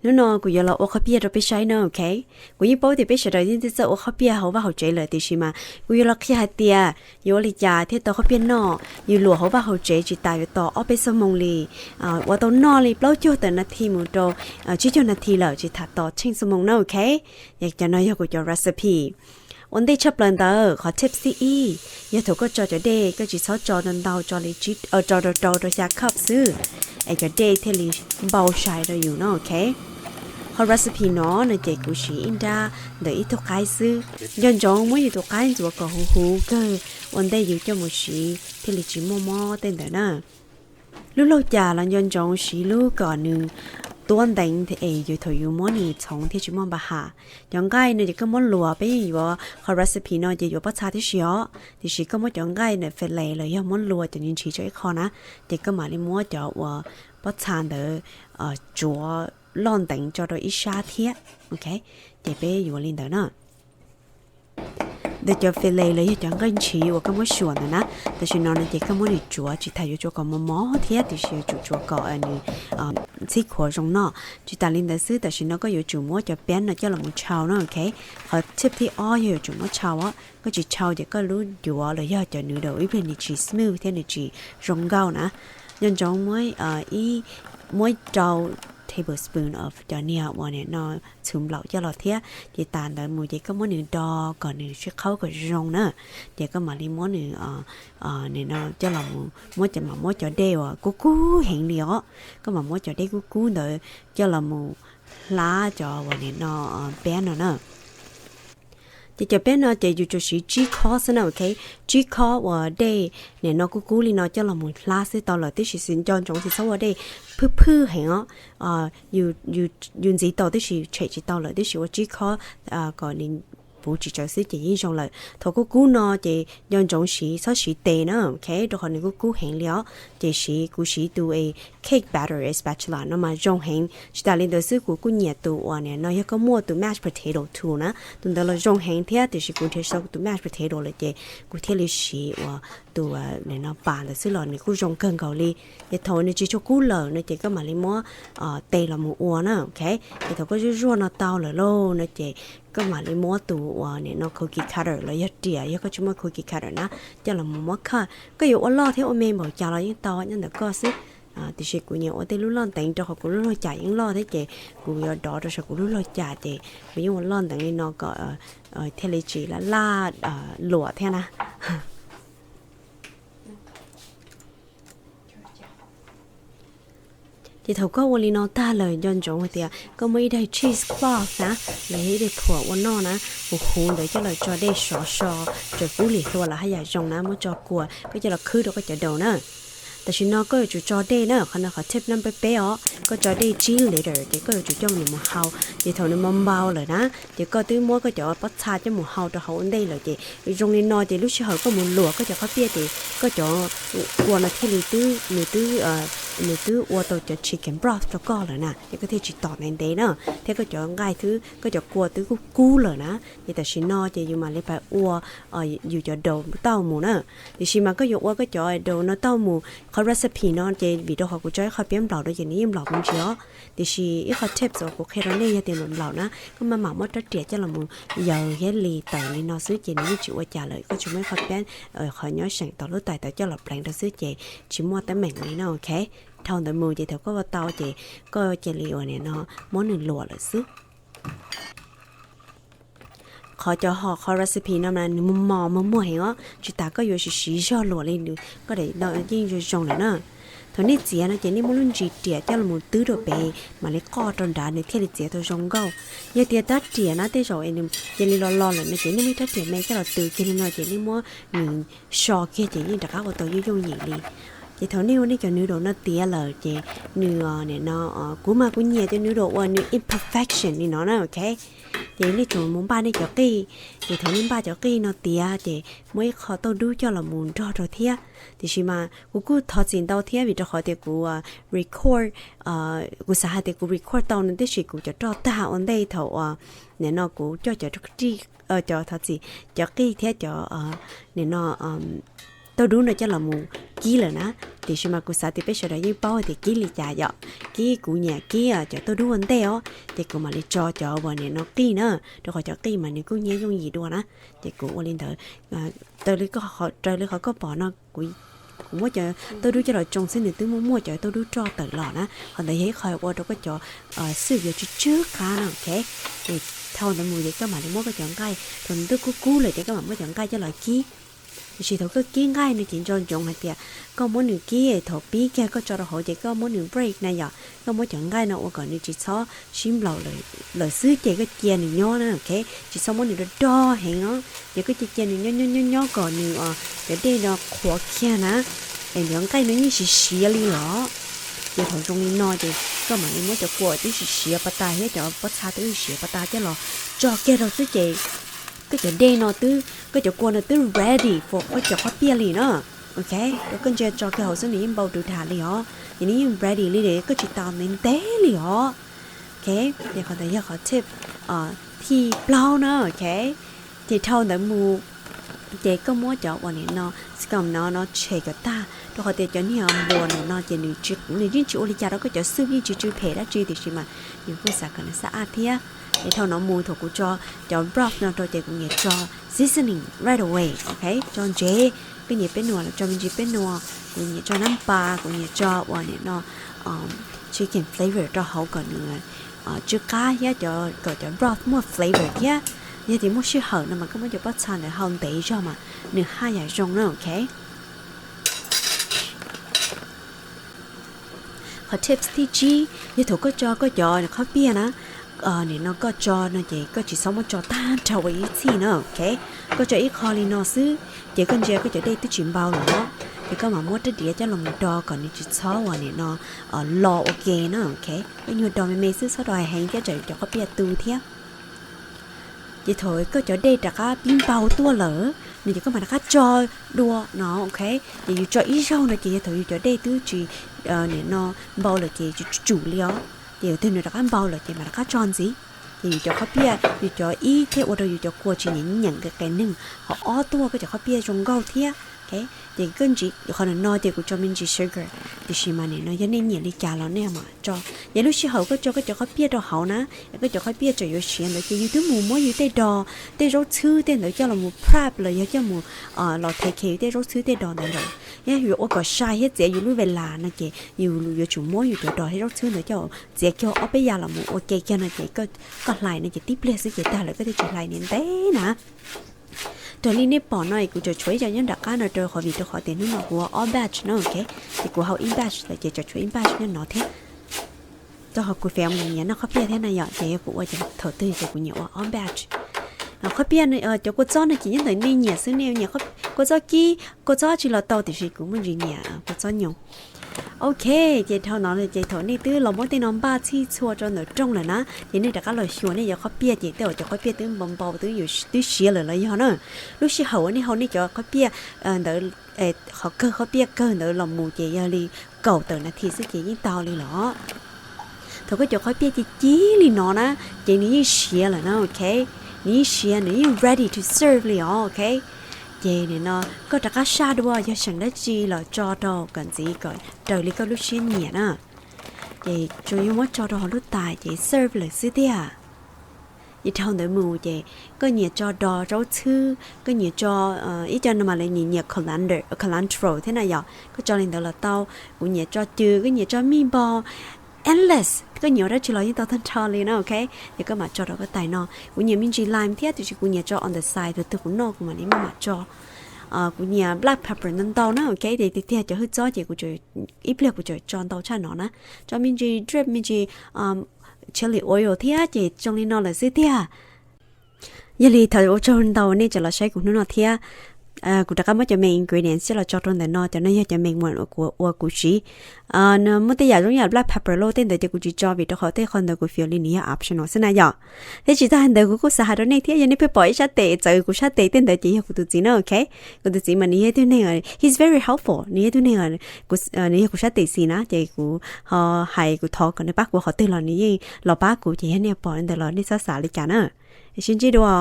Hnub no kuv yuav los ua qhob piaj rau peb saib no, ok? Kuv yeej paub tias peb sawv daws yeej txawj ua qhob piaj hauv vaj hauv tsev lawm, tiam sis mas kuv yuav los qhia hais tias yuav ua li cas thiaj tau qhob piaj noj, yus luam hauv vaj hauv tsev tsis tas yuav tos ob peb xuab moos li, ua tau noj li plaub caug tawm nas this mus rau tsib caug nas this lawm tsis tas tos tsheej xuab moos na, ok? Cov no yog kuv cov recipe. Ua ntej tshaj plaws ntawd qhov tip thib ib, yog thaum koj tso cov dej koj tsis txhob tso ntau ntau, tso li tso rau rau rau xya cup xwb, es cov dej thiaj li npau sai rau yus no, ok? Qhov recipe no no ces kuv siv ib nrab ntawm ib tug qaib xwb. Nco ntsoov muab yus tus qaib ntxuav kom huv huv kawg ua ntej yus coj mus siv thiaj li tsis muaj mob tej ntawd na. Lub laug cas los nco ntsoov siv lub kom nws tuab nteev es yus thaum yus muab nws txhoov thiaj tsis muaj npa ham. Cov nqaij no ces koj muab luas, peb yeej yuav qhov recipe no ces yuav pob txha tib si os, tiam sis koj muab cov nqaij ntawm fillet los yog muab luas cov ntshiv tso ib qho na, ces koj mam li muab cov uas pob txha ntawd tsuav loj nteev tso rau ib sab thiab, ok? Ces peb yuav li ntawd na. Ntawm cov fillet los yog cov nqaij ntshiv uas koj muab xyuas ntawd na, tam sim no no ces koj muab nws tsuav tsis tas yuav tsuav kom mos mos thiab, tiam sis yuav tsum tsuav kom nws ntxhib khuav zoo noj. Tsis tas li ntawd xwb, tam sim no koj yuav tsum muab cov peb no coj los mus tshau na, ok? Qhov tip thib ob yog yuav tsum muab tshau os, koj tsis tshau ces koj lub ncuav los yog cov noodle ib pliag nws tsis smooth thiab nws tsis zoo nkauj na. Nco ntsoov muab ib, muab rau tablespoon of cov niag uas nim no txhuv nplaum coj los thiab, ces tas ntawd mus ces koj muab nws do kom nws sib qhaub kom zoo na, ces koj mam li muab nws nim no coj los mus muab cov, mam muab cov dej uas kub kub heev li os, koj mam muab cov dej kub kub ntawd coj los mus hlab cov uas nim no peb no na. Ces cov peb no ces yus tsuas siv tsib khob xwb na, ok? Tsib khob uas dej nim no kub kub li no coj los mus hlab xwb tau lawm, tiam sis nco ntsoov tsis txhob ua dej phwj phwj heev os. Yus ntxiv tau tiam sis tshem tsis tau lawm, tiam sis ua tsib khob kom nws puv tsis tsawg xwb ces yeej zoo lawm. Thaum kub kub no ces nco ntsoov siv, txhob siv tes na, ok? Rau qhov nws kub kub heev li os. Ces siv, kuv siv tus cake batter spatula no mas zoo heev. Tsis tas li ntawd xwb, kuv kuj nyiam tus uas nim no yog koj muaj tus mashed potato tool na, tus ntawd los zoo heev thiab, tiam sis kuv nrhiav tsis tau tus mashed potato lawm ces kuv thiaj li siv uas tus nim no pas ntawd xwb los nws kuj zoo kawg nkaus li. Ces thaum nws tsis tshua kub lawm no ces koj mam li muab tes los mus ua na, ok? Ces thaum koj zuaj zuaj no tau lawm lauj no ces koj mam li muab tus uas nim no cookie cutter los yog riam, yog koj tsis muaj cookie cutter na, coj los mus muab cut. Koj yuav ua loj thiab ua me npaum cas los yeej tau, nyob ntawm koj xwb. Tiam sis kuv nyiam ua tej lub loj nteev rau qhov kuv lub laug cas yeej loj thiab ces kuv yuav dov rau saum kuv lub laug cas ces kuv yeej ua loj nteev li no kom thiaj li tsis laj laj luam thiab na. Ces thaum koj ua li no tag lawm nco ntsoov hais tias koj muaj ib daig cheese cloth na, los yog ib daig phuam ua noj na, huv huv ntawd coj los tso dej sov so, tsaws kub lim hlua los haj yam zoo na, muab tso kua koj coj los khwb rau koj cov dough na. Tam sim no koj yuav tsum tso dej na, qhov no qhov tip number peb os, koj tso dej tsib liter ces koj yuav tsum coj nws mus hau. Ces thaum nws mus npau lawm na, ces koj twb muab koj cov pob txha coj mus hau rau hauv ua ntej lawm ces zoo li no ces lub sij hawm koj mus luam koj cov qhob piaj ces koj cov kua no thiaj li twb, nws twb, nws twb ua tau cov chicken broth rau koj lawm na, ces koj thiaj tsis tom ntev ntev na, thiab koj cov nqaij, koj cov kua twb kub kub lawm na. Ces tam sim no ces yus mam li pais ua yus cov dough tauj mus na. Tiam sis mas koj yuav ua koj cov dough no tauj mus, qhov recipe no ces vim rau qhov kuv tso ib qho piab nplaum rau ces nws yeej nplaum me ntsis os. Tiam sis ib qho tips uas kuv qhia rau nej yog tias nplaum nplaum na, koj maj mam muab rab riam coj los mus yaws thiab li tawm li no xwb ces nws yeej tsis ua cas lawm, koj tsuas muaj ib qho piab, qhov nyob seem tom lub tais tawv coj los pleev rau xwb ces tsis muaj teeb meem li no, ok. Dhau ntawd mus ces thaum koj ua tau ces koj cia li uas nim no muab nws luam lawm xwb. Qhov cov ho qhov recipe no mas nws mos mos muag muag heev os, tsis tas koj yuav siv siv zog luam li, koj daim no yeej zoo zoo lawm na. Thaum nej txiav no ces nej muab lub ntsis riam coj los mus twb rau pem mam li qoj rau nrad nws thiaj li txiav tau zoo nkauj. Yog tias rab riam na tej zaum es nws cia li los los lawm no ces nej muab ib rab riam me coj los tws kiag li no ces nej muab nws so kiag ces yeej rov qab ua tau yooj yooj yim li. Ces thaum nej ua nej cov noodle no tiav lawm ces nws nim no, kuv mas kuv nyiam cov noodle uas nws imperfection li no na, ok. Ces nej tsuas mus npaj nej cov qij, ces thaum nej npaj cov qij no tiav ces muab ib qho tauj dub coj los mus nrog rau thiab. Tiam sis mas kuv kuj thov txim ntau thiab vim rau qhov tias kuv record, kuv xav hais tias kuv record tau no tiam sis kuv cov roj tag ua ntej thaum uas nim no kuv coj cov, cov thov txim, cov qij thiab cov nim no tauj dub no coj los mus kib lawm na. Tiam sis mas kuv xav tias peb sawv daws yeej paub tias kib li cas yom. Kib, kuv nyiam kib cov tauj dub ua ntej os, ces kuv mam li tso cov uas nim no qij na, rau qhov cov qij mas nws kuj nyiab yooj yim dua na. Ces kuv ua li ntawd, raws li qhov koj pom no, kuv muab cov tauj dub coj los tsoo xwb nws twb muaj muaj cov tauj dub roj tawm los na. Qhov ntawd yog ib qho ua rau koj cov xwb yuav tsw tsw qab na, ok. Ces dhau ntawd mus ces koj mam li muab koj cov nqaij, thaum nws twb kub kub lawm ces koj mam muab cov nqaij coj los kib. Tiam sis thaum koj kib nqaij no ces nco ntsoov hais tias koj muab nws kib thaum pib kiag koj tso rau hauv ces koj muab nws break na yom, koj muab cov nqaij no ua kom nws tsis txhob sib nplaum lawm xwb ces koj cia nws nyob na, ok. Tsis txhob muab nws do do heev os, ces koj cia cia nws nyob nyob nyob nyob kom nws cov dej no qhuav kiag na, es cov nqaij no yeej siav siav li los. Ces thaum zoo li no ces koj mam li muab cov kua twb siav siav pas tas thiab cov pob txha twb siav pas tas coj los tso kiag rau xwb ces koj cov dej no twb, koj cov kua no twb ready for koj cov qhob piaj li na. Ok, rau koj ntsia tso kiag hauv xwb nws yeej npau rau tham li os, ces nws yeej ready li, koj tsis tau ntev ntev li os. Ok, ces qhov ntawd yog qhov tip thib plaub na, ok. Ces dhau ntawd mus ces koj muab cov uas nim no scum no no tshem kom tag, rau qhov tias cov niag npua no no ces nws yeej tsis ua li cas rau koj cov soup, yeej tsis tsw phem dab tsi, tiam sis mas yus kuj xav kom nws xab ab thiab. Es dhau no mus thaum kuv tso cov broth no rau ces kuv nyiam tso seasoning right away, ok, tso ntsev. Koj nyiam peb nua los tso me ntsis peb nua, kuv nyiam tso nab pas, kuv nyiam tso uas nim no chicken flavor rau hauv kom nws tsw qab thiab kom cov broth muaj flavor thiab. Yog tias muaj sij hawm no mas koj muab cov pob txha ntawd hau ntev zog mas nws haj yam zoo na, ok. Qhov tips thib tsib, yog thaum koj tso koj cov qhob piaj na, nim no koj tso no ces koj tsis txhob muab tso tag nrho ua ib txhij na, ok. Koj tso ib qho li no xwb, ces koj ntsia koj cov dej twb tsis npau lawm, ces koj mam muab rab diav coj los mus do kom nws tsis txhob uas nim no lo ua ke na, ok. Koj nyuag do me me xwb, txhob do heev thiab tsam cov qhob piaj tu thiab. Ces thaum koj cov dej rov qab pib npau tuaj lawm no ces koj mam rov qab tso dua no, ok. Ces yus tso ib zaug no ces yog thaum yus cov dej twb tsis nim no npau lawm ces tsum tsum li os, ces yus twg nws rov qab npau lawm ces mam rov qab tso ntxiv. Ces yus cov qhob piaj, yus cov ib thiaj ua rau yus cov kua tsis nyeem nyeem qe qe neeg, ho ob tuaj koj cov qhob piaj zoo nkauj thiab. Ces koj ntsis qhov no no ces kuv tso me ntsis sugar, tiam sis mas nim no yog nej nyiam li cas los nej mam tso. Ces lub sij hawm koj tso koj cov qhob piaj rau hauv na, koj cov qhob piaj tseem yuav siav ntawd ces yus twb mus muab yus tej dos, tej zaub txhwb tej ntawd coj los mus prep los yog coj mus los take care tej zaub txhwb tej dos ntawd lawm. Yog yuav ua kom sai thiab txiav yus lub velas no ces yus yuav tsum muab yus cov dos thiab zaub txhwb ntawd coj txiav kiag ob peb yam los mus ua ke kiag no ces koj hlais no ces tib pliag xwb ces tag lawm, koj thiaj tsis hlais ntev ntev na. Raws li nej pom no es kuv tseem tshuav ib co nyob nram qab no rau qhov vim rau qhov tias hnub no kuv ua ob batch no, ok. Ces kuv hau ib batch lawm ces tseem tshuav ib batch nyob no thiab. Rau qhov kuv fam mus nyiam noj qhob piaj thiab na yom, ces yog kuv ua ces thaum twg ces kuv nyiam ua ob batch. Qhob piaj, cov kua txob no ces nyob ntawm nej nyiam xwb, nej nyiam kua txob kib, kua txob tsis los tau, tiam sis kuv muaj ntsis nyiam kua txob nyoos. Ok, ces dhau no ces thaum nej twb los muab tej no npaj txhij txhua rau ntawm rooj lawm na, ces nej rov qab los xyuas nej cov qhob piaj ces tej uas cov qhob piaj twb npau npau twb siav lawm los yog na. Lub sij hawm uas nej hau nej cov qhob piaj ntawd, qhov kawg qhob piaj kawg ntawd los mus ces yog li kaum tawm nas this xwb ces yeej tau li los. Thaum koj cov qhob piaj ci ci li no na, ces nws yeej siav lawm na, ok. Nws yeej siav, nws yeej ready to serve li os, ok. Ces nim no koj rov qab saj dua, yog seem dab tsi los tso rau kom ntxiv kom raws li koj lub siab nyiam na. Ces tsuas yog muab tso rau hauv lub tais ces serve lawm xwb tiag. Ces dhau ntawd mus ces koj nyiam tso dos zaub txhwb, koj nyiam tso ib co no mas lawv nyiam nyiam colander, cilantro thiab na yom, koj tso li ntawd los tau. Kuv nyiam tso cw, koj nyiam tso mij npog, endless, koj nyiam ua dab tsi los yeej tau tag nrho li na, ok. Ces koj mam tso rau koj tais no. Kuv nyiam me ntsis lime thiab, tiam sis kuv nyiam tso on the side, thaum twg kuv noj kuv mam li maj mam tso. Kuv nyiam black pepper ntau ntau na, ok. Ces tiag tiag cov hwj txob ces kuv ib pliag kuv tseem tso ntau tshaj no na. Tso me ntsis drip, me ntsis chili oil thiab ces zoo li no lawm xwb tiag. Yog li thov ua tsaug ntau nej tseem los saib kuv hnub no thiab. Kuv rov qab muab cov main ingredients coj los tso rau ntawm no, cov no yog cov main ones uas kuv siv. Muaj tej yam zoo yam black pepper lauj tej ntawd ces kuv tsis tso vim rau qhov tej qho ntawd kuv feel li nws yog optional xwb na yom. Thiab tsis tas li ntawd kuv kuj xav hais rau nej thiab, yog nej pheej pom ib sab tes txawv kuv sab tes tej ntawd ces yog kuv tus txiv na, ok. Kuv tus txiv mas nws yog ib tug neeg, he's very helpful, nws yog ib tug neeg, nws yog kuv sab tes xis na ces kuv ho hais kuv thov kom nws pab kuv qhov twg los nws yeej los pab kuv ces yog nej pom li ntawd los nej txhob xav li cas na. Sib ntsib dua.